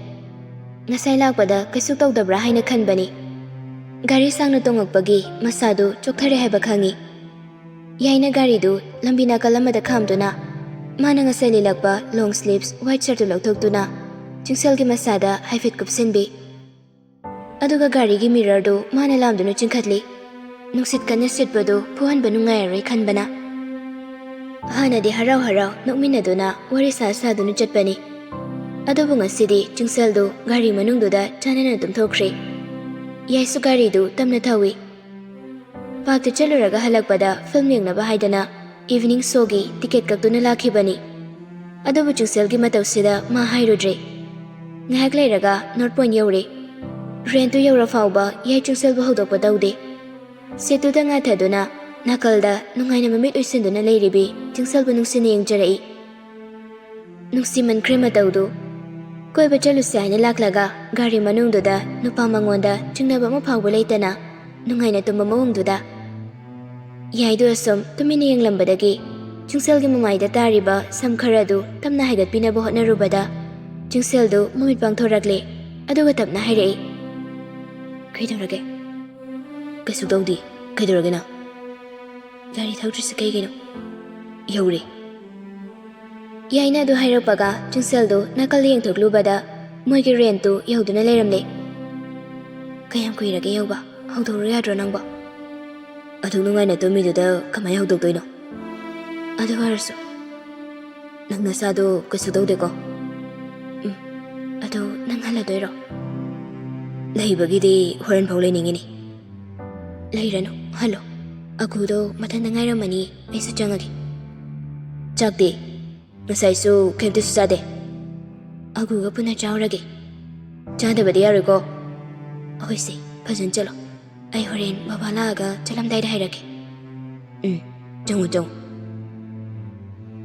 ꯉꯁꯥꯏ ꯂꯥꯛꯄꯗ ꯀꯩꯁꯨ ꯇꯧꯗꯕ꯭ꯔꯥ ꯍꯥꯏꯅ ꯈꯟꯕꯅꯤ꯫ ꯒꯥꯔꯤ ꯁꯥꯡꯅ ꯇꯣꯡꯉꯛꯄꯒꯤ ꯃꯁꯥꯗꯨ ꯆꯣꯛꯊꯔꯦ ꯍꯥꯏꯕ ꯈꯪꯏ꯫ ꯌꯥꯏꯅ ꯒꯥꯔꯤꯗꯨ ꯂꯝꯕꯤ ꯅꯥꯀꯜ ꯑꯃꯗ ꯈꯥꯝꯗꯨꯅ, ꯃꯥꯅ ꯉꯁꯥꯏ ꯂꯤꯠꯂꯛꯄ long sleeves white shirt ꯇꯨ ꯂꯧꯊꯣꯛꯇꯨꯅ, ꯆꯤꯡꯁꯦꯜꯒꯤ ꯃꯁꯥꯗ ꯍꯥꯏꯐꯦꯠ ꯀꯨꯞꯁꯤꯟꯕꯤ꯫ ꯑꯗꯨꯒ ꯒꯥꯔꯤꯒꯤ mirror ꯗꯨ ꯃꯥꯅ ꯂꯥꯝꯗꯨꯅ ꯆꯤꯡꯈꯠꯂꯤ꯫ ꯅꯨꯡꯁꯤꯠ ꯀꯟꯅ ꯁꯤꯠꯄꯗꯨ ꯐꯨꯍꯟꯕ ꯅꯨꯡꯉꯥꯏꯔꯔꯣꯏ ꯈꯟꯕꯅ꯫ ꯍꯥꯟꯅꯗꯤ ꯍꯔꯥꯎ ꯍꯔꯥꯎ ꯅꯣꯛꯃꯤꯟꯅꯗꯨꯅ ꯋꯥꯔꯤ ꯁꯥ ꯁꯥꯗꯨꯅ ꯆꯠꯄꯅꯤ꯫ ꯑꯗꯨꯕꯨ ꯉꯁꯤꯗꯤ ꯆꯤꯡꯁꯦꯜꯗꯨ ꯒꯥꯔꯤ ꯃꯅꯨꯡꯗꯨꯗ ꯆꯥꯟꯅꯅ ꯇꯨꯝꯊꯣꯛꯈ꯭ꯔꯦ꯫ ꯌꯥꯏꯁꯨ ꯒꯥꯔꯤꯗꯨ ꯇꯞꯅ ꯊꯧꯏ꯫ Park ꯇ ꯆꯠꯂꯨꯔꯒ ꯍꯜꯂꯛꯄꯗ film ꯌꯦꯡꯅꯕ ꯍꯥꯏꯗꯅ evening show ꯒꯤ ticket ꯀꯛꯇꯨꯅ ꯂꯥꯛꯈꯤꯕꯅꯤ꯫ ꯑꯗꯨꯕꯨ ꯆꯤꯡꯁꯦꯜꯒꯤ ꯃꯇꯧꯁꯤꯗ ꯃꯥ ꯍꯥꯏꯔꯨꯗ꯭ꯔꯦ꯫ ꯉꯥꯏꯍꯥꯛ ꯂꯩꯔꯒ North Point ꯌꯧꯔꯦ꯫ Rent ꯇꯨ ꯌꯧꯔ ꯐꯥꯎꯕ ꯌꯥꯏ ꯆꯤꯡꯁꯦꯜꯕꯨ ꯍꯧꯗꯣꯛꯄ ꯇꯧꯗꯦ꯫ Seat ꯇꯨꯗ ꯉꯥꯊꯗꯨꯅ ꯅꯥꯀꯜꯗ ꯅꯨꯡꯉꯥꯏꯅ ꯃꯃꯤꯠ ꯎꯏꯁꯤꯟꯗꯨꯅ ꯂꯩꯔꯤꯕꯤ ꯆꯤꯡꯁꯦꯜꯕꯨ ꯅꯨꯡꯁꯤꯅ ꯌꯦꯡꯖꯔꯛꯏ꯫ ꯅꯨꯡꯁꯤꯃꯟꯈ꯭ꯔꯦ ꯃꯇꯧꯗꯨ꯫ ꯀꯣꯏꯕ ꯆꯠꯂꯨꯁꯦ ꯍꯥꯏꯅ ꯂꯥꯛꯂꯒ ꯒꯥꯔꯤ ꯃꯅꯨꯡꯗꯨꯗ ꯅꯨꯄꯥ ꯃꯉꯣꯟꯗ ꯆꯤꯡꯅꯕ ꯑꯃ ꯐꯥꯎꯕ ꯂꯩꯇꯅ ꯅꯨꯡꯉꯥꯏꯅ ꯇꯨꯝꯕ ꯃꯑꯣꯡꯗꯨꯗ꯫ ꯌꯥꯏꯗꯨ ꯑꯁꯨꯝ ꯇꯨꯃꯤꯟꯅ ꯌꯦꯡꯂꯝꯕꯗꯒꯤ ꯆꯤꯡꯁꯦꯜꯒꯤ ꯃꯃꯥꯏꯗ ꯇꯥꯔꯤꯕ ꯁꯝ ꯈꯔ ꯑꯗꯨ ꯇꯞꯅ ꯍꯥꯏꯒꯠꯄꯤꯅꯕ ꯍꯣꯠꯅꯔꯨꯕꯗ ꯆꯤꯡꯁꯦꯜꯗꯨ ꯃꯃꯤꯠ ꯄꯥꯡꯊꯣꯔꯛꯂꯦ꯫ ꯑꯗꯨꯒ ꯇꯞꯅ ꯍꯥꯏꯔꯛꯏ, "ꯀꯩꯗꯧꯔꯒꯦ?" "ꯀꯩꯁꯨ ꯇꯧꯗꯦ꯫ ꯀꯩꯗꯧꯔꯒꯦ ꯅꯪ?" "ꯒꯥꯔꯤ ꯊꯧꯗ꯭ꯔꯤꯁꯤ ꯀꯩꯒꯤꯅꯣ?" "ꯌꯧꯔꯦ꯫" ꯌꯥꯏꯅ ꯑꯗꯨ ꯍꯥꯏꯔꯛꯄꯒ ꯆꯤꯡꯁꯦꯜꯗꯨ ꯅꯥꯀꯜꯗ ꯌꯦꯡꯊꯣꯛꯂꯨꯕꯗ ꯃꯣꯏꯒꯤ rent ꯇꯨ ꯌꯧꯗꯨꯅ ꯂꯩꯔꯝꯂꯦ꯫ "ꯀꯌꯥꯝ ꯀꯨꯏꯔꯒꯦ ꯌꯧꯕ? ꯍꯧꯗꯣꯛꯎꯔꯣ ꯌꯥꯗ꯭ꯔꯣ ꯅꯪꯕꯣ?" "ꯑꯗꯨꯛ ꯅꯨꯡꯉꯥꯏꯅ ꯇꯨꯝꯃꯤꯗꯨꯗ ꯀꯃꯥꯏꯅ ꯍꯧꯗꯣꯛꯇꯣꯏꯅꯣ? ꯑꯗꯨ ꯑꯣꯏꯔꯁꯨ ꯅꯪ ꯅꯁꯥꯗꯣ ꯀꯩꯁꯨ ꯇꯧꯗꯦꯀꯣ?" "ꯎꯝ꯫ ꯑꯗꯣ ꯅꯪ ꯍꯜꯂꯗꯣꯏꯔꯣ?" "ꯂꯩꯕꯒꯤꯗꯤ ꯍꯣꯔꯦꯟ ꯐꯥꯎ ꯂꯩꯅꯤꯡꯉꯤꯅꯤ꯫" "ꯂꯩꯔꯅꯨ, ꯍꯜꯂꯣ꯫ ꯑꯒꯨꯗꯣ ꯃꯊꯟꯇ ꯉꯥꯏꯔꯝꯃꯅꯤ, ꯑꯩꯁꯨ ꯆꯪꯉꯒꯦ꯫" "ꯆꯥꯛꯇꯤ?" "ꯉꯁꯥꯏꯁꯨ ꯀꯩꯝꯇꯁꯨ ꯆꯥꯗꯦ꯫" "ꯑꯒꯨꯒ ꯄꯨꯟꯅ ꯆꯥꯎꯔꯒꯦ꯫" "ꯆꯥꯗꯕꯗꯤ ꯌꯥꯔꯣꯏꯀꯣ꯫" "ꯑꯍꯣꯏꯁꯦ, ꯐꯖꯅ ꯆꯠꯂꯣ꯫ ꯑꯩ ꯍꯣꯔꯦꯟ ꯕꯕꯥ ꯂꯥꯛꯑꯒ ꯆꯠꯂꯝꯗꯥꯏꯗ ꯍꯥꯏꯔꯛꯀꯦ꯫" "ꯎꯝ, ꯆꯪꯉꯣ, ꯆꯪꯉꯣ꯫"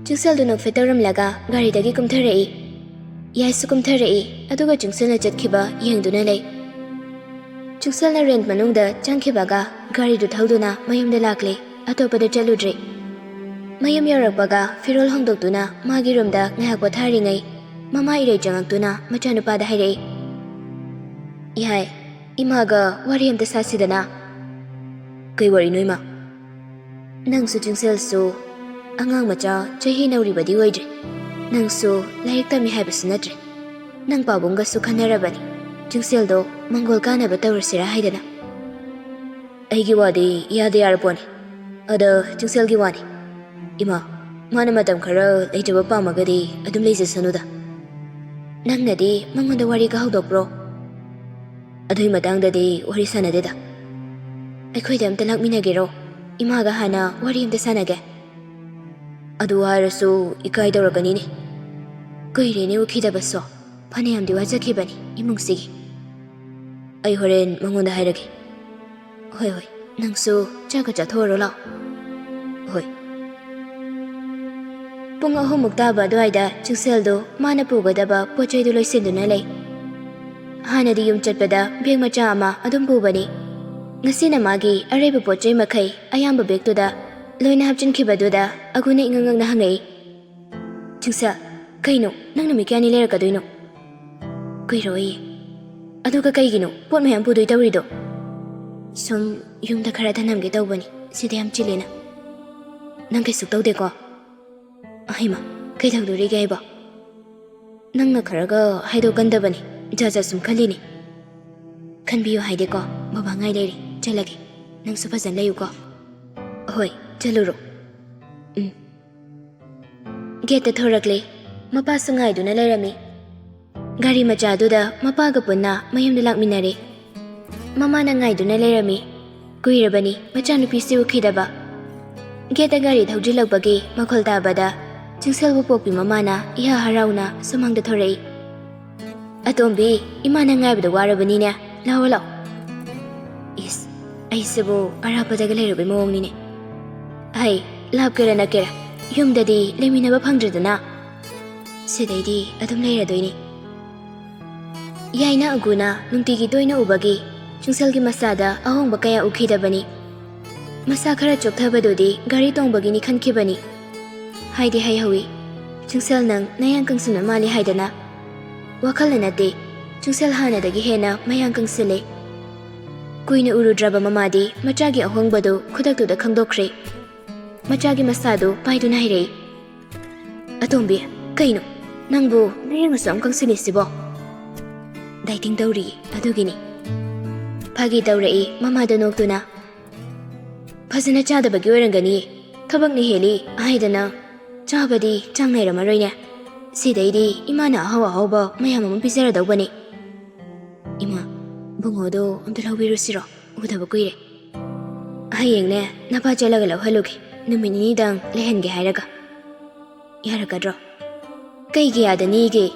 ꯆꯤꯡꯁꯦꯜꯗꯨ ꯅꯣꯛꯐꯦꯠ ꯇꯧꯔꯝꯂꯒ ꯒꯥꯔꯤꯗꯒꯤ ꯀꯨꯝꯊꯔꯛꯏ꯫ ꯌꯥꯏꯁꯨ ꯀꯨꯝꯊꯔꯛꯏ, ꯑꯗꯨꯒ ꯆꯤꯡꯁꯦꯜꯅ ꯆꯠꯈꯤꯕ ꯌꯦꯡꯗꯨꯅ ꯂꯩ꯫ ꯆꯤꯡꯁꯦꯜꯅ rent ꯃꯅꯨꯡꯗ ꯆꯪꯈꯤꯕꯒ ꯒꯥꯔꯤꯗꯨ ꯊꯧꯗꯨꯅ ꯃꯌꯨꯝꯗ ꯂꯥꯛꯂꯦ, ꯑꯇꯣꯞꯄꯗ ꯆꯠꯂꯨꯗ꯭ꯔꯦ꯫ ꯃꯌꯨꯝ ꯌꯧꯔꯛꯄꯒ ꯐꯤꯔꯣꯜ ꯍꯣꯡꯗꯣꯛꯇꯨꯅ ꯃꯥꯒꯤ room ꯗ ꯉꯥꯏꯍꯥꯛ ꯄꯣꯊꯥꯔꯤꯉꯩ ꯃꯃꯥ ꯏꯔꯩ ꯆꯪꯉꯛꯇꯨꯅ ꯃꯆꯥꯅꯨꯄꯥꯗ ꯍꯥꯏꯔꯛꯏ, "ꯏꯍꯥꯏ, ꯏꯃꯥꯒ ꯋꯥꯔꯤ ꯑꯝꯇ ꯁꯥꯁꯤꯗꯅ꯫" "ꯀꯩ ꯋꯥꯔꯤꯅꯣ ꯏꯃꯥ?" ꯅꯪꯁꯨ ꯆꯤꯡꯁꯦꯜꯁꯨ ꯑꯉꯥꯡ ꯃꯆꯥ ꯆꯍꯤ ꯅꯧꯔꯤꯕꯗꯤ ꯑꯣꯏꯗ꯭ꯔꯤ꯫ ꯅꯪꯁꯨ ꯂꯥꯏꯔꯤꯛ ꯇꯝꯃꯤ ꯍꯥꯏꯕꯁꯨ ꯅꯠꯇ꯭ꯔꯦ꯫ ꯅꯪ ꯄꯥꯕꯨꯡꯒꯁꯨ ꯈꯟꯅꯔꯕꯅꯤ꯫ ꯆꯤꯡꯁꯦꯜꯗꯣ ꯃꯪꯒꯣꯜ ꯀꯥꯅꯕ ꯇꯧꯔꯁꯤꯔꯥ ꯍꯥꯏꯗꯅ꯫ ꯑꯩꯒꯤ ꯋꯥꯗꯤ ꯌꯥꯗ ꯌꯥꯔꯄꯣꯠꯅꯤ꯫ ꯑꯗ ꯆꯤꯡꯁꯦꯜꯒꯤ ꯋꯥꯅꯤ꯫ ꯏꯃꯥ, ꯃꯥꯅ ꯃꯇꯝ ꯈꯔ ꯂꯩꯖꯕ ꯄꯥꯝꯃꯒꯗꯤ ꯑꯗꯨꯝ ꯂꯩꯖꯁꯅꯨꯗ꯫ ꯅꯪꯅꯗꯤ ꯃꯉꯣꯟꯗ ꯋꯥꯔꯤꯒ ꯍꯧꯗꯣꯛꯄ꯭ꯔꯣ? ꯑꯗꯨꯏ ꯃꯇꯥꯡꯗꯗꯤ ꯋꯥꯔꯤ ꯁꯥꯟꯅꯗꯦꯗ꯫ ꯑꯩꯈꯣꯏꯗ ꯑꯝꯇ ꯂꯥꯛꯃꯤꯟꯅꯒꯦꯔꯣ? ꯏꯃꯥꯒ ꯍꯥꯟꯅ ꯋꯥꯔꯤ ꯑꯝꯇ ꯁꯥꯟꯅꯒꯦ꯫ ꯑꯗꯨ ꯍꯥꯏꯔꯁꯨ ꯏꯀꯥꯏ ꯇꯧꯔꯛꯀꯅꯤꯅꯦ꯫ ꯀꯨꯏꯔꯦꯅꯦ ꯎꯈꯤꯗꯕꯁꯨ꯫ ꯐꯅꯌꯥꯝꯗꯤ ꯋꯥꯖꯈꯤꯕꯅꯤ ꯏꯃꯨꯡꯁꯤꯒꯤ꯫ ꯑꯩ ꯍꯣꯔꯦꯟ ꯃꯉꯣꯟꯗ ꯍꯥꯏꯔꯒꯦ꯫ ꯍꯣꯏ, ꯍꯣꯏ, ꯅꯪꯁꯨ ꯆꯥꯛꯀ ꯆꯥꯊꯣꯛꯑꯔꯣ ꯂꯥꯛꯑꯣ꯫ ꯍꯣꯏ꯫ ꯄꯨꯡ ꯑꯍꯨꯝꯃꯨꯛ ꯇꯥꯕ ꯑꯗꯨꯋꯥꯏꯗ ꯆꯤꯡꯁꯦꯜꯗꯨ ꯃꯥꯅ ꯄꯨꯒꯗꯕ ꯄꯣꯠ ꯆꯩꯗꯨ ꯂꯣꯏꯁꯤꯟꯗꯨꯅ ꯂꯩ꯫ ꯍꯥꯟꯅꯗꯤ ꯌꯨꯝ ꯆꯠꯄꯗ ꯕꯦꯒ ꯃꯆꯥ ꯑꯃ ꯑꯗꯨꯝ ꯄꯨꯕꯅꯤ꯫ ꯉꯁꯤꯅ ꯃꯥꯒꯤ ꯑꯔꯩꯕ ꯄꯣꯠ ꯆꯩ ꯃꯈꯩ ꯑꯌꯥꯝꯕ ꯕꯦꯒꯇꯨꯗ ꯂꯣꯏꯅ ꯍꯥꯞꯆꯤꯟꯈꯤꯕꯗꯨꯗ ꯑꯒꯨꯅ ꯏꯉꯛ ꯉꯛꯅ ꯍꯪꯉꯛꯏ, "ꯆꯤꯡꯁꯦꯜ, ꯀꯩꯅꯣ ꯅꯪ ꯅꯨꯃꯤꯠ ꯀꯌꯥꯅꯤ ꯂꯩꯔꯛꯀꯗꯣꯏꯅꯣ?" "ꯀꯨꯏꯔꯣꯏꯌꯦ꯫ ꯑꯗꯨꯒ ꯀꯩꯒꯤꯅꯣ ꯄꯣꯠ ꯃꯌꯥꯝ ꯄꯨꯗꯣꯏ ꯇꯧꯔꯤꯗꯣ?" "ꯁꯨꯝ ꯌꯨꯝꯗ ꯈꯔ ꯊꯅꯝꯒꯦ ꯇꯧꯕꯅꯤ, ꯁꯤꯗ ꯌꯥꯝ ꯆꯤꯜꯂꯦꯅ꯫ ꯅꯪ ꯀꯩꯁꯨ ꯇꯧꯗꯦꯀꯣ?" "ꯑꯍꯩꯃ, ꯀꯩꯗꯧꯗꯣꯔꯤꯒꯦ ꯑꯩꯕꯣ? ꯅꯪꯅ ꯈꯔꯒ ꯍꯥꯏꯗꯣꯛꯀꯟꯗꯕꯅꯤ, ꯖꯥꯠ ꯖꯥꯠ ꯁꯨꯝ ꯈꯜꯂꯤꯅꯤ꯫ ꯈꯟꯕꯤꯌꯨ ꯍꯥꯏꯗꯦꯀꯣ, ꯕꯕꯥ ꯉꯥꯏ ꯂꯩꯔꯦ, ꯆꯠꯂꯒꯦ꯫ ꯅꯪꯁꯨ ꯐꯖꯅ ꯂꯩꯌꯨꯀꯣ꯫" "ꯍꯣꯏ, ꯆꯠꯂꯨꯔꯣ꯫" ꯎꯝ꯫ ꯒꯦꯠꯇ ꯊꯣꯔꯛꯂꯦ꯫ ꯃꯄꯥꯁꯨ ꯉꯥꯏꯗꯨꯅ ꯂꯩꯔꯝꯃꯤ꯫ ꯒꯥꯔꯤ ꯃꯆꯥꯗꯨꯗ ꯃꯄꯥꯒ ꯄꯨꯟꯅ ꯃꯌꯨꯝꯗ ꯂꯥꯛꯃꯤꯟꯅꯔꯦ꯫ ꯃꯃꯥꯅ ꯉꯥꯏꯗꯨꯅ ꯂꯩꯔꯝꯃꯤ꯫ ꯀꯨꯏꯔꯕꯅꯤ ꯃꯆꯥꯅꯨꯄꯤꯁꯤ ꯎꯈꯤꯗꯕ꯫ ꯒꯦꯠꯇ ꯒꯥꯔꯤ ꯊꯧꯖꯤꯜꯂꯛꯄꯒꯤ ꯃꯈꯣꯜ ꯇꯥꯕꯗ ꯆꯤꯡꯁꯦꯜꯕꯨ ꯄꯣꯛꯄꯤ ꯃꯃꯥꯅ ꯏꯍꯥ ꯍꯔꯥꯎꯅ ꯁꯨꯃꯥꯡꯗ ꯊꯣꯔꯛꯏ꯫ "ꯑꯇꯣꯝꯕꯤ, ꯏꯃꯥꯅ ꯉꯥꯏꯕꯗ ꯋꯥꯔꯕꯅꯤꯅꯦ, ꯂꯥꯛꯑꯣ, ꯂꯥꯛꯑꯣ꯫" ꯏꯁ, ꯑꯩꯁꯤꯕꯨ ꯑꯔꯥꯞꯄꯗꯒ ꯂꯩꯔꯨꯕꯩ ꯃꯑꯣꯡꯅꯤꯅꯦ꯫ "ꯍꯩ, ꯂꯥꯞꯀꯦꯔꯥ ꯅꯛꯀꯦꯔꯥ, ꯌꯨꯝꯗꯗꯤ ꯂꯩꯃꯤꯟꯅꯕ ꯐꯪꯗ꯭ꯔꯦꯗꯅ꯫ ꯁꯤꯗꯩꯗꯤ ꯑꯗꯨꯝ ꯂꯩꯔꯗꯣꯏꯅꯤ꯫" ꯌꯥꯏꯅ ꯑꯒꯨꯅ ꯅꯨꯡꯇꯤꯒꯤ ꯇꯣꯏꯅ ꯎꯕꯒꯤ ꯆꯤꯡꯁꯦꯜꯒꯤ ꯃꯁꯥꯗ ꯑꯍꯣꯡꯕ ꯀꯌꯥ ꯎꯈꯤꯗꯕꯅꯤ꯫ ꯃꯁꯥ ꯈꯔ ꯆꯣꯛꯊꯕꯗꯨꯗꯤ ꯒꯥꯔꯤ ꯇꯣꯡꯕꯒꯤꯅꯤ ꯈꯟꯈꯤꯕꯅꯤ꯫ ꯍꯥꯏꯗꯤ ꯍꯥꯏꯍꯧꯏ, "ꯆꯤꯡꯁꯦꯜ, ꯅꯪ ꯅꯌꯥꯡ ꯀꯪꯁꯤꯟꯕ ꯃꯥꯜꯂꯤ" ꯍꯥꯏꯗꯅ꯫ ꯋꯥꯈꯜꯅ ꯅꯠꯇꯦ, ꯆꯤꯡꯁꯦꯜ ꯍꯥꯟꯅꯗꯒꯤ ꯍꯦꯟꯅ ꯃꯌꯥꯡ ꯀꯪꯁꯤꯜꯂꯦ꯫ ꯀꯨꯏꯅ ꯎꯔꯨꯗ꯭ꯔꯕ ꯃꯃꯥꯗꯤ ꯃꯆꯥꯒꯤ ꯑꯍꯣꯡꯕꯗꯨ ꯈꯨꯗꯛꯇꯨꯗ ꯈꯪꯗꯣꯛꯈ꯭ꯔꯦ꯫ ꯃꯆꯥꯒꯤ ꯃꯁꯥꯗꯨ ꯄꯥꯏꯗꯨꯅ ꯍꯥꯏꯔꯛꯏ꯫ "ꯑꯇꯣꯝꯕꯤ, ꯀꯩꯅꯣ? ꯅꯪꯕꯨ ꯅꯌꯦꯡ ꯑꯁꯨꯛ ꯌꯥꯝ ꯀꯪꯁꯤꯜꯂꯤꯁꯤꯕꯣ?" "ꯗꯥꯏꯇꯤꯡ ꯇꯧꯔꯤꯌꯦ, ꯑꯗꯨꯒꯤꯅꯤ꯫" ꯐꯥꯒꯤ ꯇꯧꯔꯛꯏ ꯃꯃꯥꯗ ꯅꯣꯛꯇꯨꯅ꯫ "ꯐꯖꯅ ꯆꯥꯗꯕꯒꯤ ꯑꯣꯏꯔꯝꯒꯅꯤ, ꯊꯕꯛꯅ ꯍꯦꯜꯂꯤ ꯍꯥꯏꯗꯅ ꯆꯥꯕꯗꯤ ꯆꯥꯡ ꯅꯥꯏꯔꯝꯃꯔꯣꯏꯅꯦ꯫ ꯁꯤꯗꯩꯗꯤ ꯏꯃꯥꯅ ꯑꯍꯥꯎ ꯑꯍꯥꯎꯕ ꯃꯌꯥꯝ ꯑꯃ ꯄꯤꯖꯔꯗꯧꯕꯅꯤ꯫" "ꯏꯃꯥ, ꯕꯨꯡꯉꯣꯗꯣ ꯑꯝꯇ ꯂꯧꯕꯤꯔꯨꯁꯤꯔꯣ? ꯎꯗꯕ ꯀꯨꯏꯔꯦ꯫" "ꯍꯌꯦꯡꯅꯦ ꯅꯄꯥ ꯆꯠꯂꯒ ꯂꯧꯍꯜꯂꯨꯒꯦ, ꯅꯨꯃꯤꯠ ꯅꯤꯅꯤꯗꯪ ꯂꯩꯍꯟꯒꯦ ꯍꯥꯏꯔꯒ꯫" "ꯌꯥꯔꯛꯀꯗ꯭ꯔꯣ?" "ꯀꯩꯒꯤ ꯌꯥꯗꯅꯤꯒꯦ?"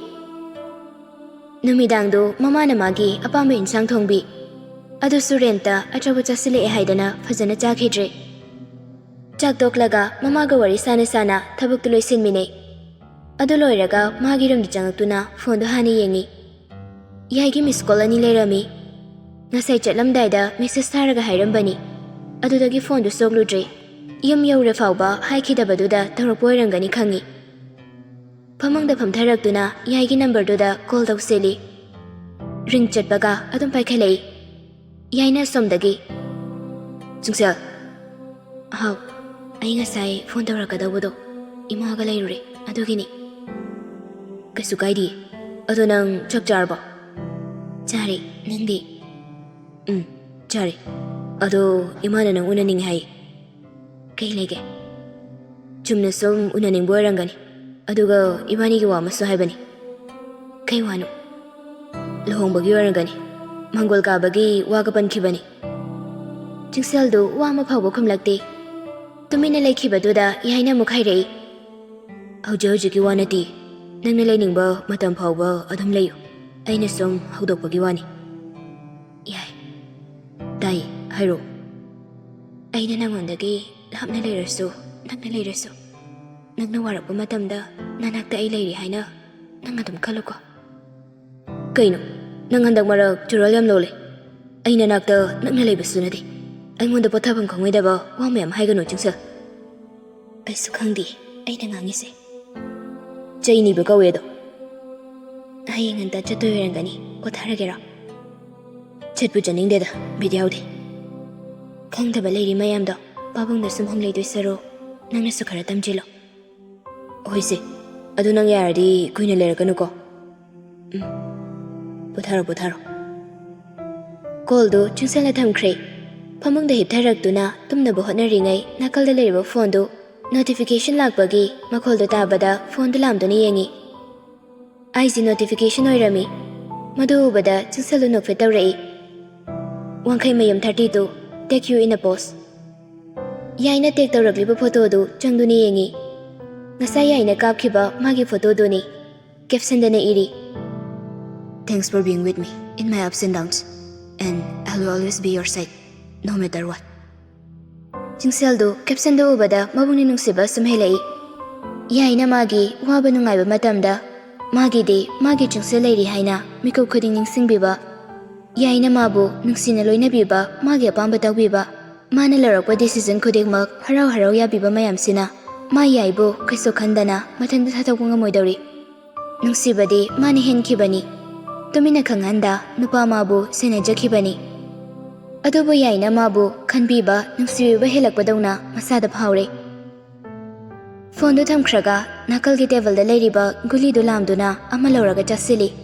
ꯅꯨꯃꯤꯗꯥꯡꯗꯣ ꯃꯃꯥꯅ ꯃꯥꯒꯤ ꯑꯄꯥꯝꯕ ꯏꯟꯁꯥꯡ ꯊꯣꯡꯕꯤ꯫ ꯑꯗꯨꯁꯨ ꯔꯦꯟꯠꯇ ꯑꯆꯥꯄꯣꯠ ꯆꯥꯁꯤꯜꯂꯛꯑꯦ ꯍꯥꯏꯗꯅ ꯐꯖꯅ ꯆꯥꯈꯤꯗ꯭ꯔꯦ꯫ ꯆꯥꯛ ꯇꯣꯛꯂꯒ ꯃꯃꯥꯒ ꯋꯥꯔꯤ ꯁꯥꯅ ꯁꯥꯅ ꯊꯕꯛꯇꯨ ꯂꯣꯏꯁꯤꯟꯃꯤꯅꯩ꯫ ꯑꯗꯨ ꯂꯣꯏꯔꯒ ꯃꯥꯒꯤ ꯔꯨꯝꯗ ꯆꯪꯉꯛꯇꯨꯅ ꯐꯣꯟꯗꯣ ꯍꯥꯟꯅ ꯌꯦꯡꯉꯤ꯫ ꯌꯥꯏꯒꯤ ꯃꯤꯁ ꯀꯣꯜ ꯑꯅꯤ ꯂꯩꯔꯝꯃꯤ꯫ ꯉꯁꯥꯏ ꯆꯠꯂꯝꯗꯥꯏꯗ ꯃꯦꯁꯦꯖ ꯊꯥꯔꯒ ꯍꯥꯏꯔꯝꯕꯅꯤ꯫ ꯑꯗꯨꯗꯒꯤ ꯐꯣꯟꯗꯨ ꯁꯣꯛꯂꯨꯗ꯭ꯔꯦ꯫ ꯌꯨꯝ ꯌꯧꯔꯦ ꯐꯥꯎꯕ ꯍꯥꯏꯈꯤꯗꯕꯗꯨꯗ ꯇꯧꯔꯛꯄ ꯑꯣꯏꯔꯝꯒꯅꯤ ꯈꯪꯉꯤ꯫ ꯐꯃꯨꯡꯗ ꯐꯝꯊꯔꯛꯇꯨꯅ ꯌꯥꯏꯒꯤ ꯅꯝꯕꯔꯗꯨꯗ ꯀꯣꯜ ꯇꯧꯁꯤꯜꯂꯤ꯫ ꯔꯤꯡ ꯆꯠꯄꯒ ꯑꯗꯨꯝ ꯄꯥꯏꯈꯠꯂꯛꯏ꯫ ꯌꯥꯏꯅ ꯑꯁꯣꯝꯗꯒꯤ, "ꯆꯤꯡꯁꯦꯜ꯫" "ꯍꯥꯎ, ꯑꯩ ꯉꯁꯥꯏ ꯐꯣꯟ ꯇꯧꯔꯛꯀꯗꯧꯕꯗꯣ ꯏꯃꯥꯒ ꯂꯩꯔꯨꯔꯦ, ꯑꯗꯨꯒꯤꯅꯤ꯫" "ꯀꯩꯁꯨ ꯀꯥꯏꯗꯤꯌꯦ꯫ ꯑꯗꯣ ꯅꯪ ꯆꯥꯛ ꯆꯥꯔꯕꯣ?" "ꯆꯥꯔꯦ, ꯅꯪꯗꯤ?" "ꯎꯝ, ꯆꯥꯔꯦ꯫ ꯑꯗꯣ ꯏꯃꯥꯅ ꯅꯪ ꯎꯅꯅꯤꯡꯉꯦ ꯍꯥꯏ꯫" "ꯀꯩ ꯂꯩꯒꯦ?" "ꯆꯨꯝꯅ ꯁꯨꯝ ꯎꯅꯅꯤꯡꯕ ꯑꯣꯏꯔꯝꯒꯅꯤ꯫ ꯑꯗꯨꯒ ꯏꯕꯥꯅꯤꯒꯤ ꯋꯥ ꯑꯃꯁꯨ ꯍꯥꯏꯕꯅꯤ꯫" "ꯀꯩ ꯋꯥꯅꯣ?" "ꯂꯨꯍꯣꯡꯕꯒꯤ ꯑꯣꯏꯔꯝꯒꯅꯤ꯫ ꯃꯪꯒꯣꯜ ꯀꯥꯕꯒꯤ ꯋꯥꯒ ꯄꯟꯈꯤꯕꯅꯤ꯫" ꯆꯤꯡꯁꯦꯜꯗꯨ ꯋꯥ ꯑꯃ ꯐꯥꯎꯕ ꯈꯨꯝꯂꯛꯇꯦ꯫ ꯇꯨꯃꯤꯟꯅ ꯂꯩꯈꯤꯕꯗꯨꯗ ꯌꯥꯏꯅ ꯑꯃꯨꯛ ꯍꯥꯏꯔꯛꯏ, "ꯍꯧꯖꯤꯛ ꯍꯧꯖꯤꯛꯀꯤ ꯋꯥ ꯅꯠꯇꯦ꯫ ꯅꯪꯅ ꯂꯩꯅꯤꯡꯕ ꯃꯇꯝ ꯐꯥꯎꯕ ꯑꯗꯨꯝ ꯂꯩꯌꯨ꯫ ꯑꯩꯅ ꯁꯨꯝ ꯍꯧꯗꯣꯛꯄꯒꯤ ꯋꯥꯅꯤ꯫" "ꯌꯥꯏ꯫" "ꯇꯥꯏ, ꯍꯥꯏꯔꯣ꯫" "ꯑꯩꯅ ꯅꯪꯉꯣꯟꯗꯒꯤ ꯂꯥꯞꯅ ꯂꯩꯔꯁꯨ, ꯅꯛꯅ ꯂꯩꯔꯁꯨ, ꯅꯪꯅ ꯋꯥꯔꯛꯄ ꯃꯇꯝꯗ ꯅꯅꯥꯛꯇ ꯑꯩ ꯂꯩꯔꯤ ꯍꯥꯏꯅ ꯅꯪ ꯑꯗꯨꯝ ꯈꯜꯂꯨꯀꯣ꯫" "ꯀꯩꯅꯣ? ꯅꯪ ꯍꯟꯗꯛ ꯃꯔꯛ ꯆꯨꯔꯣꯜ ꯌꯥꯝ ꯂꯣꯜꯂꯦ꯫ ꯑꯩ ꯅꯅꯥꯛꯇ ꯅꯛꯅ ꯂꯩꯕꯁꯨ ꯅꯠꯇꯦ꯫ ꯑꯩꯉꯣꯟꯗ ꯄꯣꯊꯥꯐꯝ ꯈꯪꯉꯣꯏꯗꯕ ꯋꯥ ꯃꯌꯥꯝ ꯍꯥꯏꯒꯅꯨ, ꯆꯤꯡꯁꯦꯜ꯫" "ꯑꯩꯁꯨ ꯈꯪꯗꯦ ꯑꯩꯅ ꯉꯥꯡꯉꯤꯁꯦ꯫" "ꯆꯩ ꯅꯤꯕ ꯀꯧꯋꯦ ꯑꯗꯣ꯫" "ꯍꯌꯦꯡ ꯉꯟꯇꯥ ꯆꯠꯇꯣꯏ ꯑꯣꯏꯔꯝꯒꯅꯤ, ꯄꯣꯊꯥꯔꯒꯦꯔꯣ?" "ꯆꯠꯄꯨ ꯆꯠꯅꯤꯡꯗꯦꯗ, ꯕꯤꯠ ꯌꯥꯎꯗꯦ꯫ ꯈꯪꯗꯕ ꯂꯩꯔꯤ ꯃꯌꯥꯝꯗꯣ ꯄꯥꯕꯨꯡꯗ ꯁꯨꯝ ꯍꯪ ꯂꯩꯗꯣꯏ ꯁꯔꯨꯛ, ꯅꯪꯅꯁꯨ ꯈꯔ ꯇꯝꯁꯤꯜꯂꯣ꯫ ꯍꯣꯏꯁꯦ, ꯑꯗꯨ ꯅꯪ ꯌꯥꯔꯗꯤ ꯀꯨꯏꯅ ꯂꯩꯔꯛꯀꯅꯨꯀꯣ꯫ ꯎꯝ, ꯄꯣꯊꯥꯔꯣ, ꯄꯣꯊꯥꯔꯣ꯫ ꯀꯣꯜꯗꯨ ꯆꯤꯡꯁꯜꯂ ꯊꯝꯈ꯭ꯔꯦ꯫ ꯐꯃꯨꯡꯗ ꯍꯤꯞꯊꯔꯛꯇꯨꯅ ꯇꯨꯝꯅꯕ ꯍꯣꯠꯅꯔꯤꯉꯩ ꯅꯥꯀꯜꯗ ꯂꯩꯔꯤꯕ ꯐꯣꯟꯗꯨ ꯅꯣꯇꯤꯐꯤꯀꯦꯁꯟ ꯂꯥꯛꯄꯒꯤ ꯃꯈꯣꯜꯗꯨ ꯇꯥꯕꯗ ꯐꯣꯟꯗꯨ ꯂꯥꯝꯗꯨꯅ ꯌꯦꯡꯉꯤ꯫ ꯑꯥꯏ ꯖꯤ ꯅꯣꯇꯤꯐꯤꯀꯦꯁꯟ ꯑꯣꯏꯔꯝꯃꯤ꯫ ꯃꯗꯨ ꯎꯕꯗ ꯆꯤꯡꯁꯜꯗꯨ ꯅꯣꯛꯐꯦꯠ ꯇꯧꯔꯛꯏ꯫ ꯋꯥꯡꯈꯩ ꯃꯌꯨꯝ thirty two, take you in a pose꯫ ꯌꯥꯏꯅ ꯇꯦꯛ ꯇꯧꯔꯛꯂꯤꯕ ꯐꯣꯇꯣꯗꯨ ꯆꯪꯗꯨꯅ ꯌꯦꯡꯉꯤ꯫ ꯉꯁꯥꯏ ꯌꯥꯏꯅ ꯀꯥꯞꯈꯤꯕ ꯃꯥꯒꯤ ꯐꯣꯇꯣꯗꯨꯅꯤ꯫ ꯀꯦꯞꯁꯟꯗꯅ ꯏꯔꯤ, "Thanks for being with me in my ups and downs, and I will always be your side, no matter what." ꯆꯤꯡꯁꯜꯗꯨ ꯀꯦꯞꯁꯟꯗꯨ ꯎꯕꯗ ꯃꯕꯨꯛꯅꯤꯡ ꯅꯨꯡꯁꯤꯕ ꯁꯨꯝ ꯍꯦꯜꯂꯛꯏ꯫ ꯌꯥꯏꯅ ꯃꯥꯒꯤ ꯋꯥꯕ ꯅꯨꯡꯉꯥꯏꯕ ꯃꯇꯝꯗ ꯃꯥꯒꯤꯗꯤ ꯃꯥꯒꯤ ꯆꯤꯡꯁꯜ ꯂꯩꯔꯤ ꯍꯥꯏꯅ ꯃꯤꯀꯨꯞ ꯈꯨꯗꯤꯡ ꯅꯤꯡꯁꯤꯡꯕꯤꯕ, ꯌꯥꯏꯅ ꯃꯥꯕꯨ ꯅꯨꯡꯁꯤꯅ ꯂꯣꯏꯅꯕꯤꯕ, ꯃꯥꯒꯤ ꯑꯄꯥꯝꯕ ꯇꯧꯕꯤꯕ, ꯃꯥꯅ ꯂꯧꯔꯛꯄ ꯗꯤꯁꯤꯖꯟ ꯈꯨꯗꯤꯡꯃꯛ ꯍꯔꯥꯎ ꯍꯔꯥꯎ ꯌꯥꯕꯤꯕ ꯃꯌꯥꯝꯁꯤꯅ ꯃꯥ ꯌꯥꯏꯕꯨ ꯀꯩꯁꯨ ꯈꯟꯗꯅ ꯃꯊꯟꯇ ꯊꯥꯗꯣꯛꯄ ꯉꯝꯃꯣꯏꯗꯧꯔꯤ꯫ ꯅꯨꯡꯁꯤꯕꯗꯤ ꯃꯥꯅ ꯍꯦꯟꯈꯤꯕꯅꯤ꯫ ꯇꯨꯃꯤꯟꯅ ꯈꯪꯍꯟꯗ ꯅꯨꯄꯥ ꯃꯥꯕꯨ ꯁꯦꯟꯅꯖꯈꯤꯕꯅꯤ꯫ ꯑꯗꯨꯕꯨ ꯌꯥꯏꯅ ꯃꯥꯕꯨ ꯈꯟꯕꯤꯕ, ꯅꯨꯡꯁꯤꯕꯤꯕ ꯍꯦꯜꯂꯛꯄꯗꯧꯅ ꯃꯁꯥꯗ ꯐꯥꯎꯔꯦ꯫ ꯐꯣꯟꯗꯨ ꯊꯝꯈ꯭ꯔꯒ ꯅꯥꯀꯜꯒꯤ ꯇꯦꯕꯜꯗ ꯂꯩꯔꯤꯕ ꯒꯨꯂꯤꯗꯨ ꯂꯥꯝꯗꯨꯅ ꯑꯃ ꯂꯧꯔꯒ ꯆꯥꯁꯤꯜꯂꯤ꯫